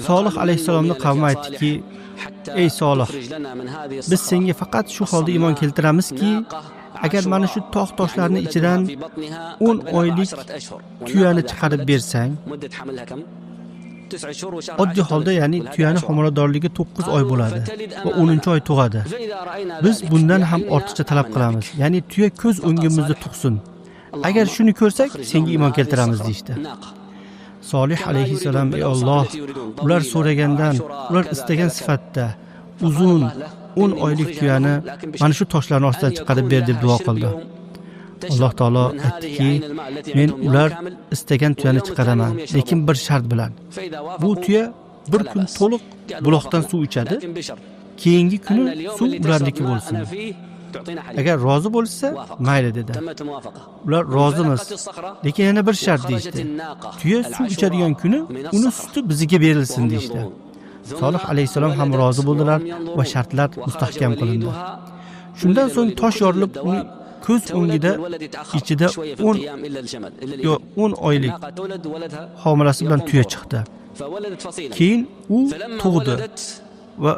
Solih alayhissalomning qavmi aytdiki: "Ey Solih, biz senga faqat shu holda iymon keltiramizki, agar mana shu tog' toshlarning ichidan 10 oylik tuyani chiqarib bersang, oddiy holda, ya'ni tuyani homiladorligi 9 oy bo'ladi va 10-oy tug'adi. Biz bundan ham ortiqcha talab qilamiz. Ya'ni tuya ko'z o'ngimizda tug'sin. Agar shuni ko'rsak, senga iymon keltiramiz" deyishdi. Solih alayhissalom: "Ey Alloh, ular so'ragandan, ular istagan sifatda uzun 10 oylik tuyani mana shu toshlarning ostidan chiqarib ber" deb duo qildi. Alloh taolo aytdiki: "Men ular istagan tuyani chiqaraman, lekin bir shart bilan. Bu tuya bir kun to'liq buloqdan suv ichadi, keyingi kuni suv ularniki bo'lsin. Agar rozi bo'lishsa, mayli" dedi. Ular: "Rozimiz, lekin yana bir shart" deyishdi. "Tuya suv ichadigan kuni uni suti bizga berilsin" deyishdi. Solih alayhissalom ham rozi bo'ldilar va shartlar mustahkam qilindi. Shundan so'ng tosh yorilib, uni ko'z o'ngida ichida 10 yo 10 oylik homilasi bilan tuya chiqdi. Keyin u tug'di va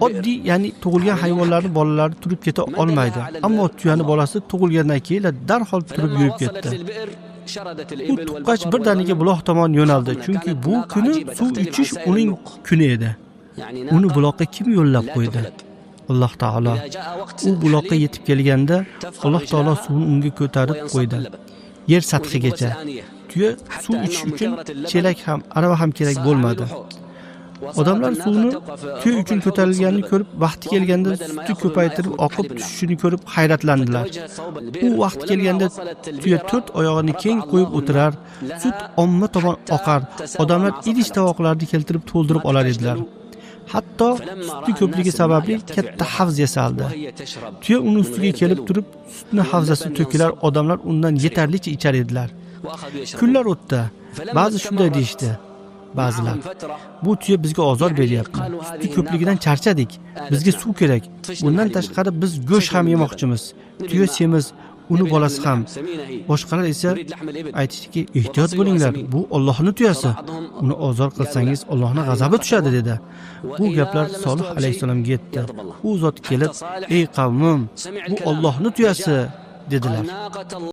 oddiy, ya'ni tug'ilgan hayvonlarning bolalari turib keta olmaydi. Ammo tuyani bolasi tug'ilgandan keyin darhol turib yurib ketdi. U tuqqach birdaniga buloq tomon yo'naldi, chunki bu kuni suv ichish uning kuni edi. Uni buloqqa kim yo'llab qo'ydi? Alloh taolo. U buloqqa yetib kelganda Alloh taolo suvni unga ko'tarib qo'ydi, yer sathigacha. Tuya suv ichish uchun chelak ham, arava ham kerak bo'lmadi. Odamlar suvni tuya uchun ko'tarilganini ko'rib, vaqti kelganda suti ko'paytirib oqib tushishini ko'rib hayratlandilar. U vaqti kelganda tuya to'rt oyog'ini keng qo'yib o'tirar, sut omma tomon oqar, odamlar idish tovoqlarni keltirib to'ldirib olar edilar. Hatto suti ko'pligi sababli katta havz yasaldi. Tuya uni ustiga kelib turib, sutni havzasi to'kilar, odamlar undan yetarlicha ichar edilar. Kunlar o'tdi. Ba'zi shunday deyishdi. Ba'zilar: "Bu tuya bizga ozor beryapti. Suti ko'pligidan charchadik. Bizga suv kerak. Bundan tashqari biz go'sht ham yemoqchimiz. Tuya semiz, uni bolasi ham." Boshqalar esa aytishdiki: "Ehtiyot bo'linglar, bu Allohning tuyasi. Uni ozor qilsangiz, Allohning g'azabi tushadi" dedi. Bu gaplar Solih alayhissalomga yetdi. U zot kelib: "Ey qavmim, bu Allohning tuyasi" dedilar.